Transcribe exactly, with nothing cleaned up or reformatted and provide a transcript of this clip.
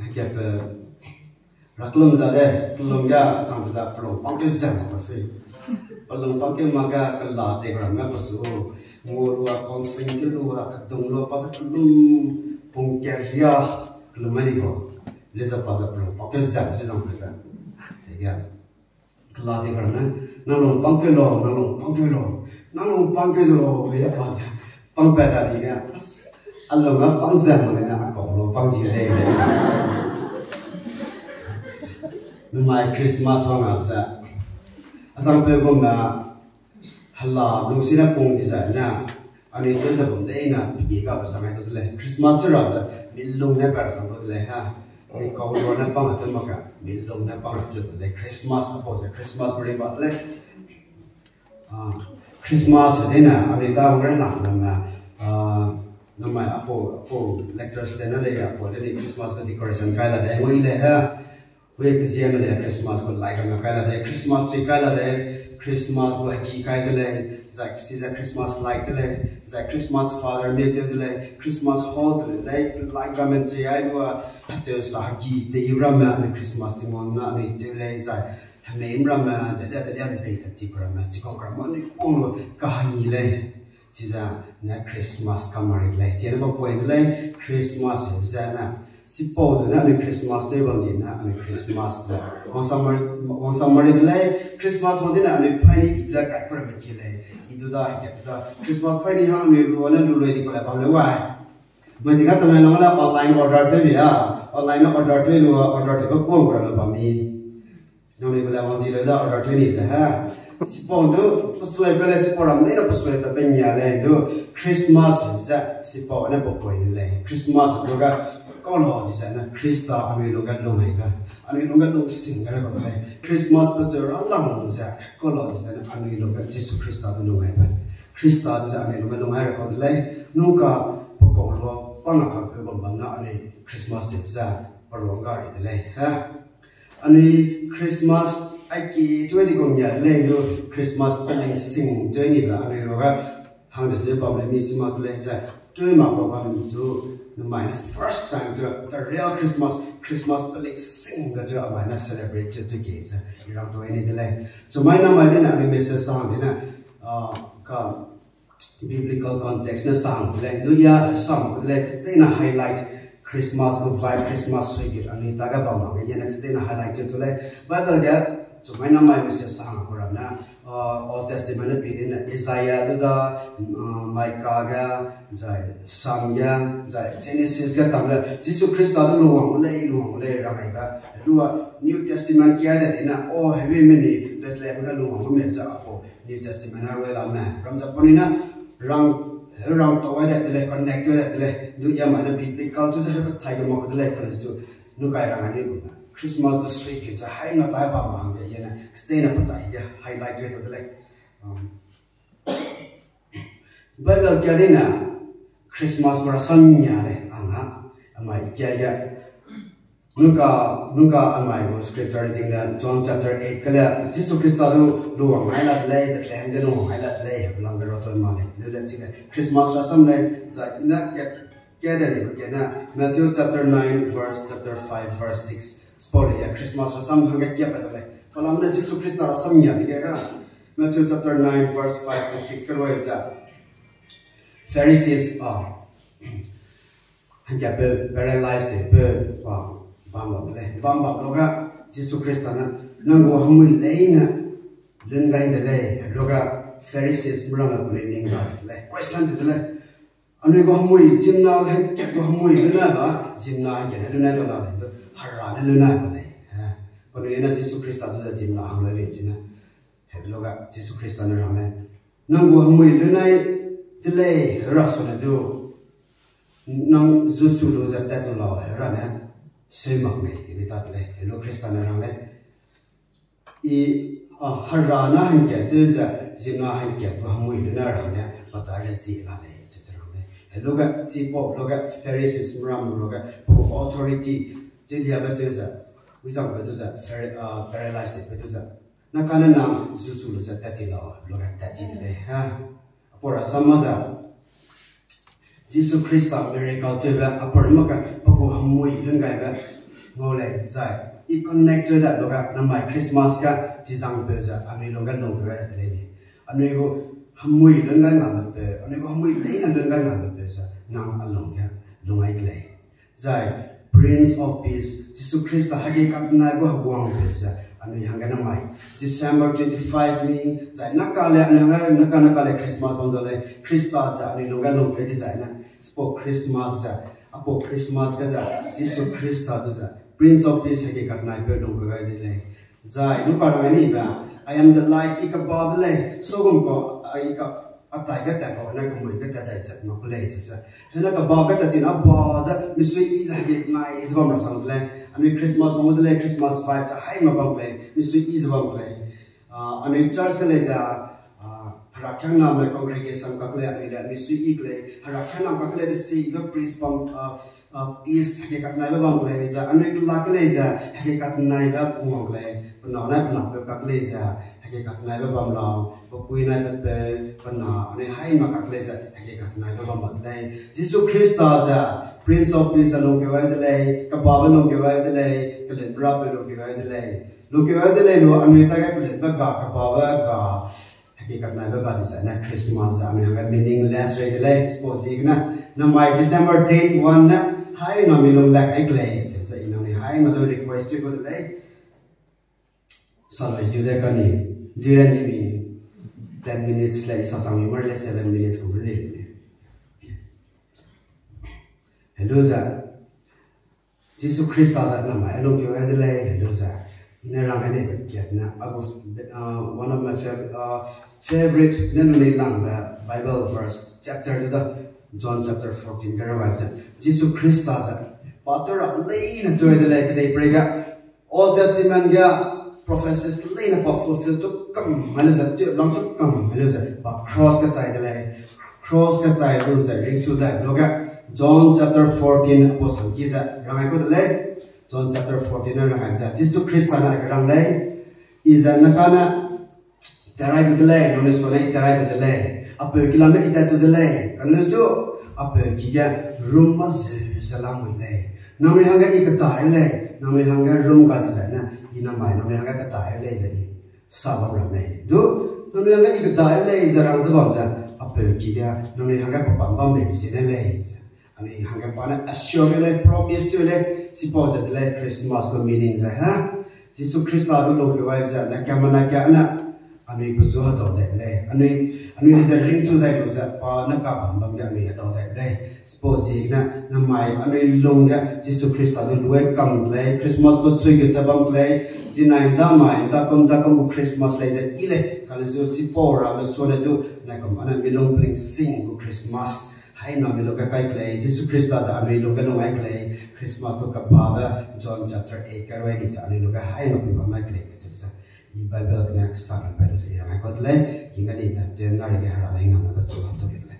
Kepe, raklam za de, kelum ga sang za pelung pang ke zang pa sui. Pelung pang ke ma ga kela te gram ga pa su. Ngua rua counseling te lua, kedung lua pa za kelum pung ke ria kelum mai ni ko. Le za pa za pelung pang ke zang se zang pe za. Te ga. Kela di kane, nang lung pang keu lo, nang lung pang keu lo, nang lung pang keu lo, be ya pa ze, pang pa da di ne, a lung a pang ze ma ne, a kau lo pang ji lei. Numai Christmas wang a ze, a sang pe gum na, hala lung si na pung di zai na, anui tew ze bam lei na, pige ga ba sang ai tu de lei. Christmas tew ra ze, mi lung ne pa ra sang tu de lei ha. Mi kau lo ne pang a tew mak ka, mi lung ne pang a tew de lei. Christmas a pau ze, Christmas beri ba de lei. Ah, Christmas de na, anui ta bang re lang na, ah, namai a pau, a pau lectures de na lei, a pau de ni Christmas ga decoration kai la de, ngui le ha. Hui kezieme le Christmas gu light ramme kai la de, Christmas tree kai la de, Christmas gu heki kai de lei, zai si zai Christmas light de lei, zai Christmas father me tew de lei, Christmas hall tew de lei, light ramme nche ai lua, tew sa heki tei ramme, anui Christmas Tingwang na anui tew lei, zai hemei ramme, de lei, de lei, anui pei ta ti ramme, si kau ramme, anui kung lu, kahangi lei. Chize ne Christmas kamari de lei. Chize ne pa point de lei, Christmas he ze ne. Sipau du ne anui Christmas tew bam di ne anui Christmas ze. Wangsamari, wangsamari de lei, Christmas wang di ne anui paini i le kai kura me ki lei. I du da, i ke du da. Christmas paini hang anui lu ne lu loi di kule bam le wai. Mai di ga tamai long le online order tew bi a. Online order tew lu order tew ba kuang kura me bam mi. Nangnui gu le wang zi le da order tew ni ze ha. Sipau du, pesuai pe le sipau ram lei na pesuai pe pe nia lei du, Christmas ze sipau ne pa point lei. Christmas du ga kau lo di ze na Khrista anui lung ga lung ai ga. Anui lung ga lung sing ga ra kau lei. Christmas pe ze ra lang ze kau lo di ze na anui lung ga Jisu Khrista du lung ai ba. Khrista du ze anui lung ga lung ai ra kau de lei. Nung ka pe kau lo, pa na ka pe bam bam na anui Christmas te ze pa rong ga ri de lei. Ha. Anui Christmas aiki tue di kong nia lei du Christmas peling sing tue ni ba anui roga hang de ze bam le mi sima tu lei ze tue ma ko bam zu numai ne first time tue the real Christmas, Christmas peling sing ga tue amai ne celebrate tue tue ke ze i rang tue ni de lei. Chumai namai de ne anui message sa hang de ne, ah, ka biblical context ne sang le, du ya sang le, kechena highlight Christmas gu vibe, Christmas sui ge, anui ta ga bam bam ge, yene kechena highlight tu le, Bible ge, chumai namai message sang ko ram na, uh, Old Testament ne pi ne, Isaiah du da, uh, Micah ga, zai Psalm ga, zai Genesis ga sang le, Jisu Khrista du luang le, luang le, rang ai ba, lua New Testament kia de na, oh, heavy mini, Bethlehem ga luang me za ko. New Testament a rui la me, ram za puni na, rang, rang tau ai de le, connect ai de le, du ya mai na biblical tu ze ka thai de mo de le, connect tu, nu kai rang ani gu na. Christmas du sui ke za hai na tai ba ma hang de ye na, stay na pa tai ya, highlight tu de le. Um, Bible kia de na, Christmas gu rasam nia le, anga, amai kia ya, Nungka, nungka amai gu scripture reading le John chapter eight ka le, Jisu Khrista du luang ai la de lei, Bethlehem de luang ai la de lei, lang de ro to ma le, le le chi le, Christmas rasam le, za ina ke, ke de le, ke na, Matthew chapter nine, verse, chapter five, verse six, spau le ya, Christmas rasam hangge kia pa de lei, palam le Jisu Khrista rasam ya de ke ka, Matthew chapter nine, verse five to six ka roi za, Pharisees, ah, Hangka pe paralyzed de pe pa bam bam le, bam bam lo ga, Jisu Khrista ne, nang gu hemui leine lun gai de lei, lo ga Pharisees meramme gu le ning ga de lei, question de lei. Anui gu hemui, ziemmena hangkat gu hemui lun ai ba, ziemmena hangkat ne lun ai da la lei, hera ne lun ai ba lei. He, penui ne Jisu Khrista zu de ziemmena hang le lei zine. He, lo ga Jisu Khrista ne rang lei. Nang gu hemui lun ai de lei, hera su ne du. Nang zu su lu ze tat tu lau, hera ne sei mak mei, ibe ta de lei, helu Khrista ne rang lei. I, a, hera na hangkat tew ze, ziemmena hangkat gu hemui lun ai rang ne, pa ta re zi la lei, se ze rang lei. Helu ga, chipau, lo ga, Pharisees meram, lo ga, pa gu authority, tew lia be tew ze, wizang be tew ze, Phari-, a, paralyzed be tew ze. Na kane nang zu su lu ze tat ti lau, lo ga tat ti de lei, ha. Apau rasam ma ze, Jisu Khrista miracle tewbe, apau mak ka, pa gu hemui lun gaibe, Ngau lei, zai, i connect tew da luge, namai Christmas ge, chizangpeu ze, anui lungge lungkeu gai ra de lei ni. Anui gu hemui lun gai ngabe peu, anui gu hemui leine lun gai ngabe peu ze, nang a lungge, lung gai ke lei. Zai, Prince of Peace, Jisu Khrista hage katenai gu heguangpeu ze, anui hangge namai, December twenty-five mi, zai, naka le, anui hangge, naka, naka le Christmas bam da lei, Khrista ze, anui lungge lungkeu di zai ne, chipau Christmas ze, apau Christmas ge ze, Jisu Khrista du ze, Prince of Peace hage katenai peu lungkeu gai de lei. Zai, Luka rang ni be, I am the light, i keba de lei, sogum ka, i ka, a tai ge tat kau ne kemui ge tat dai zat mak ku lei, ze ze. Hena keba ge tat tin a ba ze, misui i ze hage nai ze bam ra sang de lei. Anui Christmas bam de lei, Christmas vibe ze haima bam lei, misui i ze bam lei. Ah, anui church ke lei ze, ah, herakiangname congregation kak lei, anui le, anui sui i ke lei, herakiangnam kak lei, de si, ibe priest bam, ah, ah, peace, hage katenaibe bam ke lei, ze, anui kelak ke lei ze, hage katenaibe pungwang ke lei, pe na nai pe na peu kak lei ze, hage katenaibe bam lau, pe pui nai pe peu, pe na, anui haima kak lei ze, hage katenaibe bam mak de lei. Jisu Khrista ze, Prince of Peace ze lungkeu gai de lei, kebabe lungkeu gai de lei, kelenbe rapeu lungkeu gai de lei. Lungkeu gai de lei lu, anui tage kelenbe ga, kebabe ga, hage katenaibe ga dizai ne Christmas ze anui hangge meaningless rei de lei, suppose ziegene. Namai December date one ne, haina mi lung lak ai ke lei, ze ze i nangnui haima du request tew ku de lei. Salai ziu de kani, Jiren di mi, ten minutes lei, sa sang mi mar lei seven minutes kum rei lei. Helu ze, Jisu Khrista ze namai lungkeu gai de lei, helu ze. I ne rang ai neibe kat ne, a gu, uh, one of my fav-, uh, favorite ne lu nei langbe Bible verse chapter de da, John chapter fourteen ge rang ai ze. Jisu Khrista ze, pa tew rap leine tui de lei, kedeiprei ge, Old Testament ge prophecies leine pa fulfill tu kam mai lu ze, tew lang tu kam mai lu ze, pa cross kechai de lei. Cross kechai lu ze ringsu dai luge, John chapter fourteen, apau sangki ze rang ai ku de lei. John chapter fourteen ne rang ai ze, Jisu Khrista ne aike rang lei, i ze naka ne terai tu de lei, nangnui suane i terai tu de lei, apeu kilame i tat tu de lei, kane zu, apeu ki ge rum ma zeu ze lamui lei. Nangnui hangge i kedai lei, nangnui hangge rum ga dizai ne, i namai nangnui hangge kedai lei ze i sa bam ra mei. Du, nangnui hangge i kedai lei ze rang ze bam ze, apeu ki ge nangnui hangge pe bam bam mei be ziene lei ze. Anui hangge pa ne assure lei, promise tew lei, chipau ze de lei Christmas gu meaning ze, ha? Jisu Khrista du lungkeu gai ze, na kamena ka ne, anui pesu hedau dai lei. Anui, anui ze ringchu dai lu ze, pa ne ka bam bam ge anui hedau dai lei. Suppose ziegene, namai anui lung ge, Jisu Khrista du luai kam lei, Christmas gu sui ge ze bam lei, zinai da mai, da kum, da kum gu Christmas lei ze i lei, kane zu chipau ramme suane du, nai kum ane mi lung pling sing gu Christmas. Haina mi lung ge kai ke lei, Jisu Khrista ze anui lung ge lung ai ke lei, Christmas gu kebabe, John chapter eight ge rui ni ze anui lung ge haina mi bam ai ke lei, kacheu ze. I Bible gene sang pe lu ze i rang ai kau de lei, i gene ne, tewna rei ge Hera ne i name pechu bam tu ke de lei.